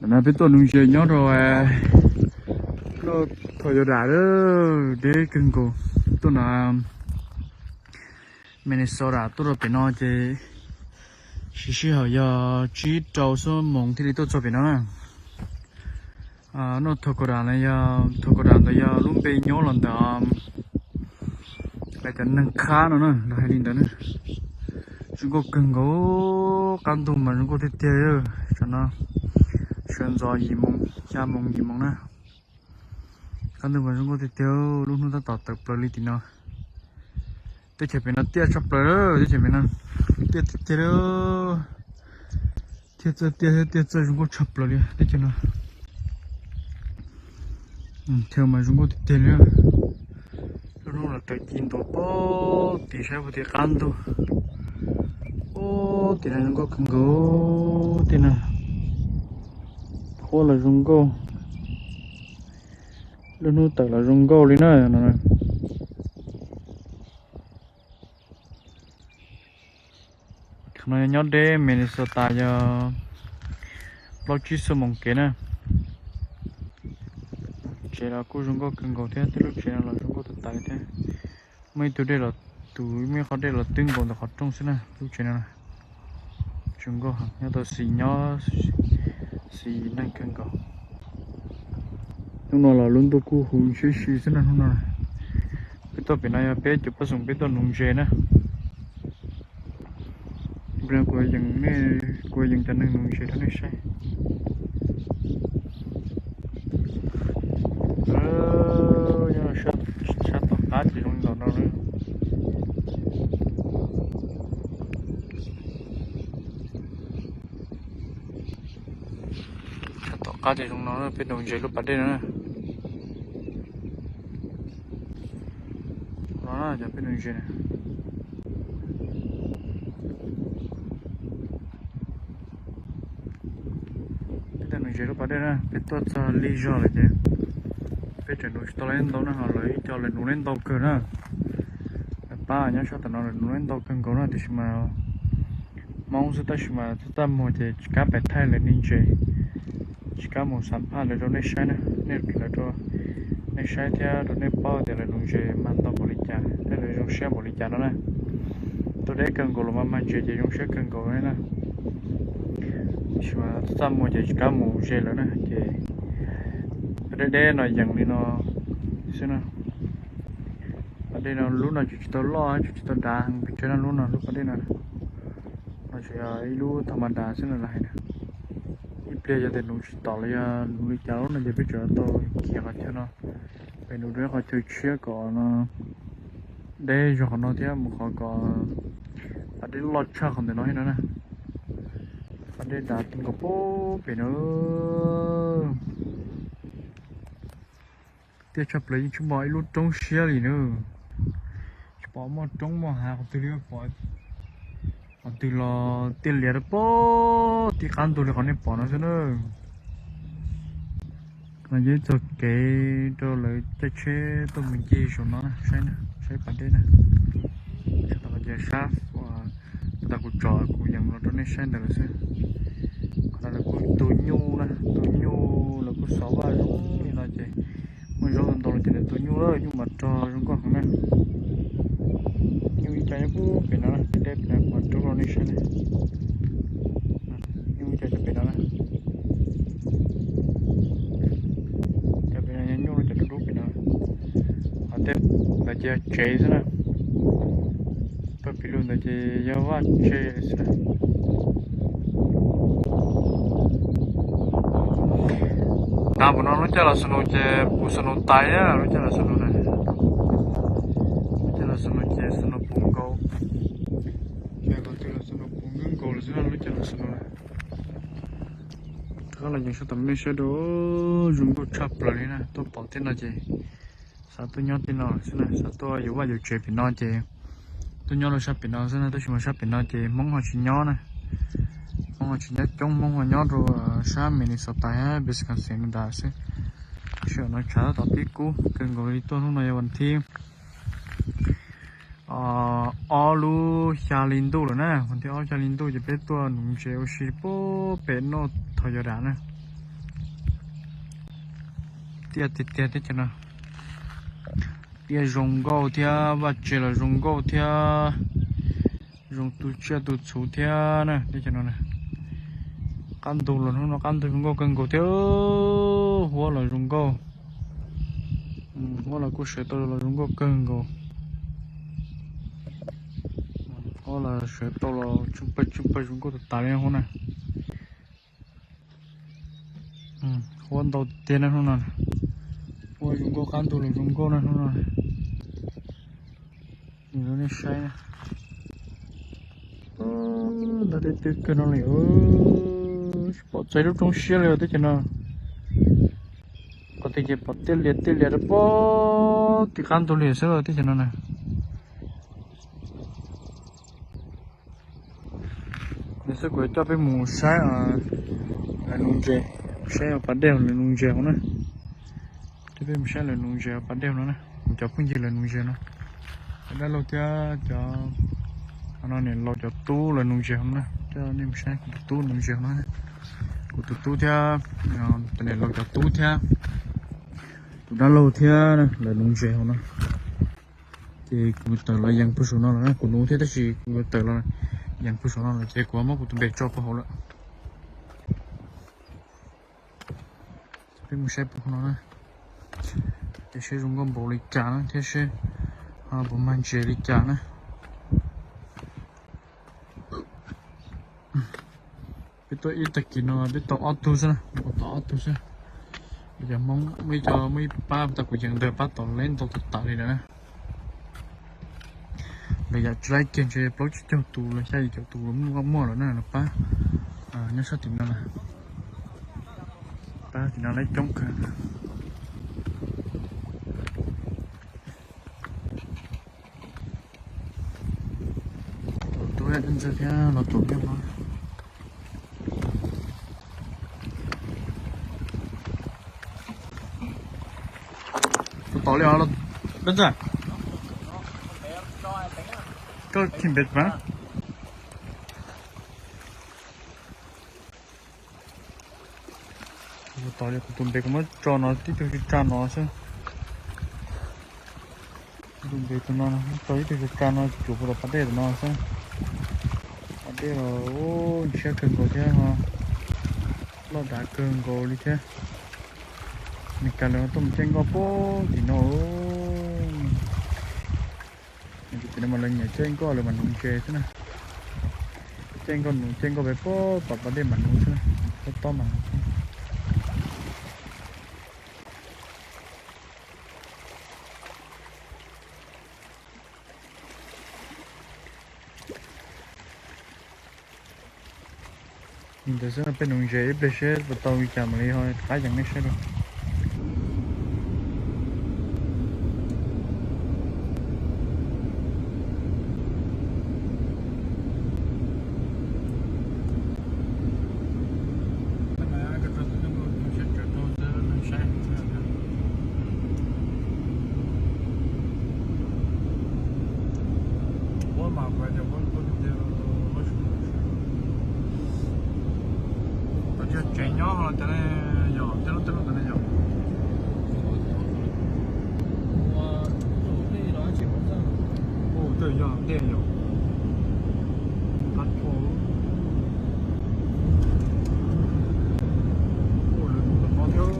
Ntawm no peb tuaj nuv ntses nyob rau North Dakota, deb kawg nkaus. Tuaj no Minnesota tuaj rau pem no ces siv sij hawm yog tsib rau xuab moos thiaj li tuaj txog pem no na. North Dakota no yog, Dakota ntawd yog lub npe nyob los ntawm cov neeg khab no na, lawv hais li ntawd na. Zoo nkauj kawg nkaus, qab ntug mas zoo nkauj tiag tiag. Tam no sawv ntxov yim moos, xya moos yim moos na. Qab ntug mas zoo nkauj tiag tiag, lub hnub tab tom tawm plaws li tim no. Teb chaws pem no tiaj tshaj plaws, teb chaws pem no tiaj tiag tiag li. Tiaj txawj tiaj, tiaj txawj zoo nkauj tshaj plaws li teb chaws no. Chaw mas zoo nkauj tiag tiag li. Lub hnub los raws ci ntua pem tim saib puag tim qab ntug. Ub, tim no zoo nkauj kawg nkaus, tim no huab los zoo nkauj, lub hnub tawm los zoo nkauj li na. Qhov no nyob deb Minnesota yog plaub tsib xuab moos kev na. Tsev los kuj zoo nkauj kawg nkaus thiab, tej lub tsev no los zoo nkauj tag tas li thiab. Muaj ib tug dej los, tus muaj ib qhov dej los twb nkaus ntawm qhov rooj xwb na, lub tsev no zoo nkauj heev, nyob tau xis nyob xis neeg kawg nkaus. Hnub no los lub ntuj kuj huv siab si xwb na hnub no. Peb tuaj pem no yog peb cov pab xoom peb tuaj nuv ntses na. Kuv yees, kuv yees cov neeg nuv ntses rau nej saib. Sab tom qab ces zoo li ntawm no na. Sab tom qab ces zoo no, peb nuv ntses lub pas dej no na. No cov peb nuv ntses na. Peb tuaj nuv ntses lub pas dej na, peb tuaj txog lig zog lawm ces peb tseem nuv tsis tau li ntau na, ho lawv ib co lawv nuv li ntau kawg na. Lawv pab nyob sab tom no lawv nuv li ntau kawg nkaus na, tiam sis mas Hmoob xwb tab sis mas txaj muag ces tsis kam pais thaij lawv li ntses, tsis kam mus xam phaj lawv rau nej saib na, nej, lawv rau nej saib thiab rau nej paub tias lawv nuv ntses mag ntau npaum li cas thiab lawv zoo siab npaum li cas no na. Tuaj deb kawg nkaus los mas mag ntses ces zoo siab kawg nkaus li na. Tiam sis mas txaj muag ces tsis kam mus ze lawv na ces deb deb no yees li no xwb na. Pas dej no lub no tseem tsis tau loj, tseem tsis tau dav heev pes tsawg no, lub no lub pas dej no, no tseem yog ib lub tha ma das xwb no lawv hais na. Ib pliag yog tias nuv tsis tom los yog nuv li cas lub no ces peb tseem tau khiav qhov chaw no, peb nuv rau ib qhov chaw tshiab kom no deb zog qhov no thiab mus qhov kom pas dej loj tshaj qhov ntawm no thiab no na. Pas dej dav ti nkaus pem no. Tiaj tshaj plaws yeej tsis pom ib lub roob siab li na. Tsis pom muaj roob muaj hav qhov twg li, pom qhov twg los tiaj lias rau pem tim qab ntug li qhov nej pom no xwb na. No yog ib txoj kev rau lawv caij tsheb tuaj mus ncig saum no na, saib na, saib pas dej na. Sab tom no ces sab, tas kuv tsom kuv yees los rau nej saib ntawd lawm xwb. Qhov no lawv kuj tu nyuj na, tu nyuj lawv kuj xov vaj zoo li no ces muaj zaub ntau los ces lawv tu nyuj lawm, nyuj mas rog zoo nkauj heev na. Nyuj ib co nyob pem no, deb pem no kuv rub rau nej saib na. Nyuj ib co nyob pem no na. Cov pem no yog nyuj, cov dub dub pem no. Ho tej ntawd ces yog tsev xwb na. Pawg pim lug ntawd ces yog vaj tse xwb na. Tav mus no lub caij los snow ces pum snow tais, lub caij los snow na. Lub caij los snow ces snow pum nkaus. Ces qhov twg los snow pum nkaus lawm xwb na, lub caij los snow na. Rov qab los yees sab tom nej saib dua, zoo nkauj tshaj plaws li na. Tuaj pom tej no ces xav tuaj nyob tej no lawm xwb na, xav tuaj yuav vaj yuav tsev pem no ces tuaj nyob rau sab pem no xwb na. Tab sis mas sab pem no ces Hmoob ho tsis nyob na. Hmoob ho tsis nyob coob, Hmoob ho nyob rau sab Minnesota, Wisconsin no xwb. Sij hawm no tshav tab tom pib kub kawg nkaus li, tuaj hnub no yog vas thib ob lub xya hli ntuj lawm na, vas thib ob xya hli ntuj ces peb tuaj nuv ntses ua si pem North Dakota na. Tiaj tiag tiag teb chaws no. Tiaj zoo nkauj thiab vaj tse los zoo nkauj thiab, zoo tu tsiaj tu txhuv thiab na teb chaws no na. Qab ntug los hnub no qab ntug zoo nkauj kawg nkaus thiab, huab los zoo nkauj. Huab los kuj sawv tau los zoo nkauj kawg nkaus. Huab los sawv tau los tsw pawg tsw pawg zoo nkauj tas tas li huab na. Huab ntau tiag na hnub no. Huab zoo nkauj qab ntug los zoo nkauj na hnub no. Nej saib, ntag teb twg kawg no li, tsis pom txog lub roob siab li teb chaws no. Qhov twg ces pom tiaj lias tiaj lias rau pem tim qab ntug li xwb teb chaws no na. Ntawd xwb kuv coj peb mus saib lawv nuv ntses, saib pas dej lawv nuv ntses hauv na. Coj peb mus saib lawv nuv ntses pas dej no na, kuv cov phooj ywg lawv nuv ntses no. Cov dab laug thiab cov, no niam laus cov tub lawv nuv ntses hauv no na, coj nej mus saib kuv tus tub nuv ntses hauv no. Kuv tus tub thiab, cov niam laus cov tub thiab, tus dab laug thiab lawv nuv ntses hauv no. Ces kuv tawm los yees puag saum no lawm na, kuv nuv thiab tab sis kuv tawm los yees puag saum no lawm ces kuv muab kuv tus npe tso puag hauv lawm. Peb mus saib puag hauv no na, ces seb zoo nkauj npaum li cas na thiab seb puas mag ntses li cas na. Peb tuaj ib tag kis no peb tau ob tug xwb na, tau ob tug xwb. Cov Hmoob muaj ib co, muaj ib pab tau kuv yees ntawd pab tau leb ntau tas tas li lawm na. Lawv yam tsis laib kiag ntshe plaub tsib caug tus los xya yim caum tus los muaj lawm na los pab nyob sab tim no na. Pab tim no lawv coob kawg. Tus tub ntxawg thiab los tus nyob no. Tus tod li os, dab ntxawg. Koj khi npe mas. Tus tod li, kuv tus npe kuv muab tso no, tib tug tsa tsa no xwb. Tus npe tus no, tso ib tug tsa tsa no, cuam puas tau pas dej tus no xwb. Pas dej los ntshiab kawg nkaus thiab ho loj dav kawg nkaus li thiab. Meskas lawv tuaj mus caij nkoj puag tim no. Tim no mas lawv nyiam caij nkoj lawv mas nuv ntses xwb na. Caij nkoj nuv, caij nkoj pem puag tom pas dej mas nuv xwb, tob tob mas nuv xwb. Li ntawd xwb, peb nuv ntses ib pliag seb puas tau li cas mam li ho rov qab yees nej saib dua. Tsev nyob los cov ne, yog tej lub tej lub ntawd ne yog. Ua tej yog tej yog. Qab tsho. Ua lawv tus qhov thiab.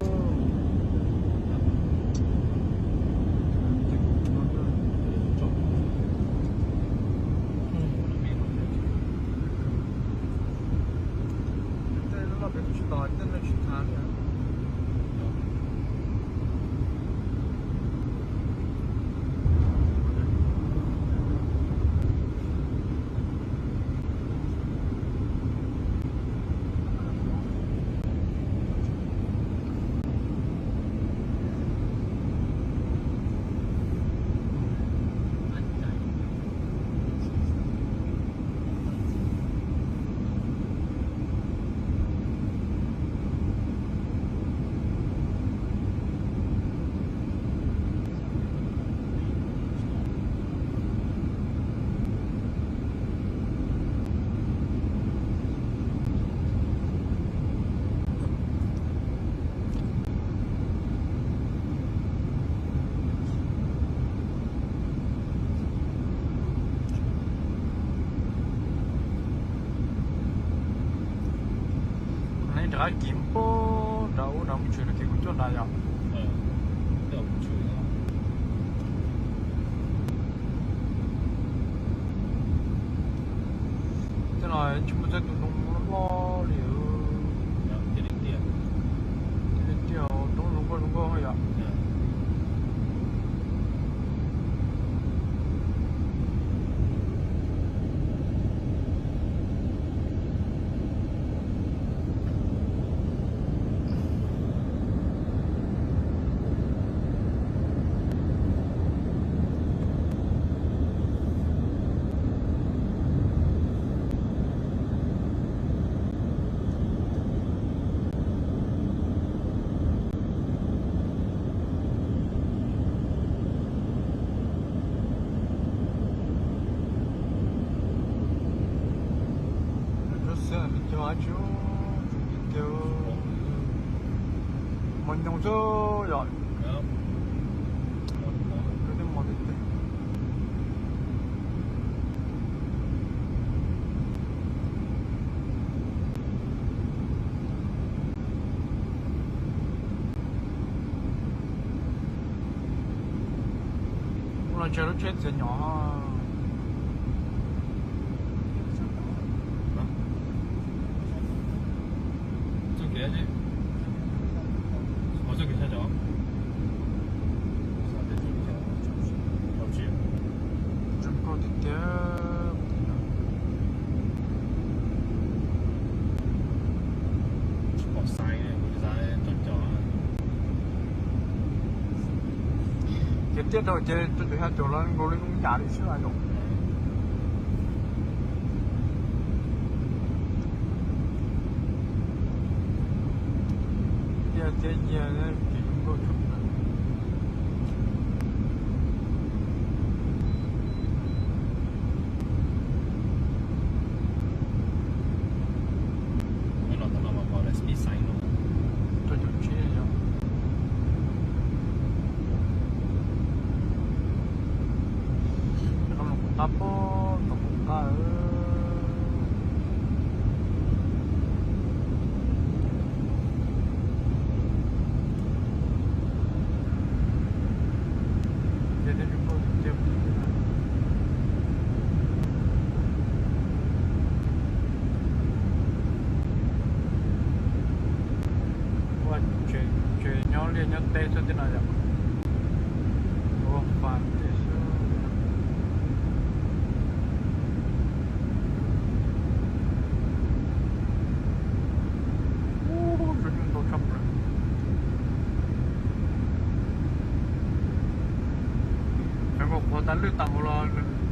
Rov qab kiv npog nram ub nram mus tshwm rau kev kuv coj nrad yom. Tej no tsis muaj txoj tus ntoo loj li. Tiaj li tiaj, roob zoo nkauj zoo nkauj yom. Lub xwb, cov tsis tiag, mos nyoos xwb yom. Tej mos tiag tiag. Ua los ntshe lub tsheb txiav nyom. Txoj kev, txoj kev xya caum. Zoo nkauj tiag tiag. Ces tiaj rau ces tus xya caum los nkaus li zoo yam li xwb yom. Tiaj tiaj nyiaj ces zoo nkauj tshaj plaws. Rau caum tsib yom. Rau los kuv qab pob, rau kuv qab. Ces tej zoo nkauj tiag tiag. Ua tsev nyob liaj nyob teb xwb tej no yom. Ua fas tej xwb. Ub, zoo nkauj tshaj plaws. Cov nkaus qhuav tas lwj tas nkaus los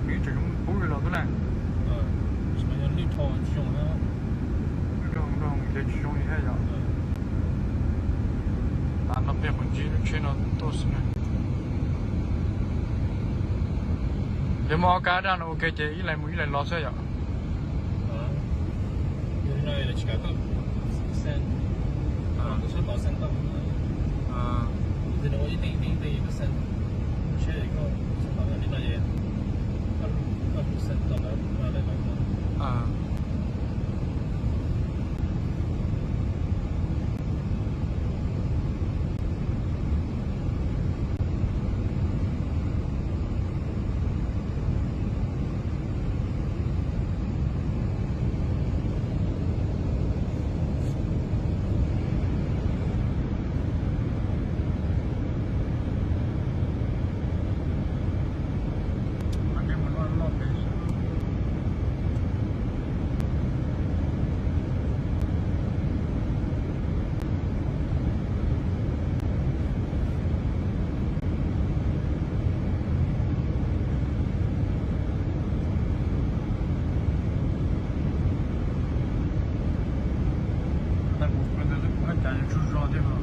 nws tseem zoo pub li los xwb na. Lwj dhau ces tsis zoo li thiab yom. Tav no peb mam ntsib lub tsheb no tuaj xwb na. Ces muaj ob kab daj no ua ke ces ib leeg mus ib leeg los xwb yom. Tab kuv ntawd kuv haj cas yuav tsaug zog thiab no.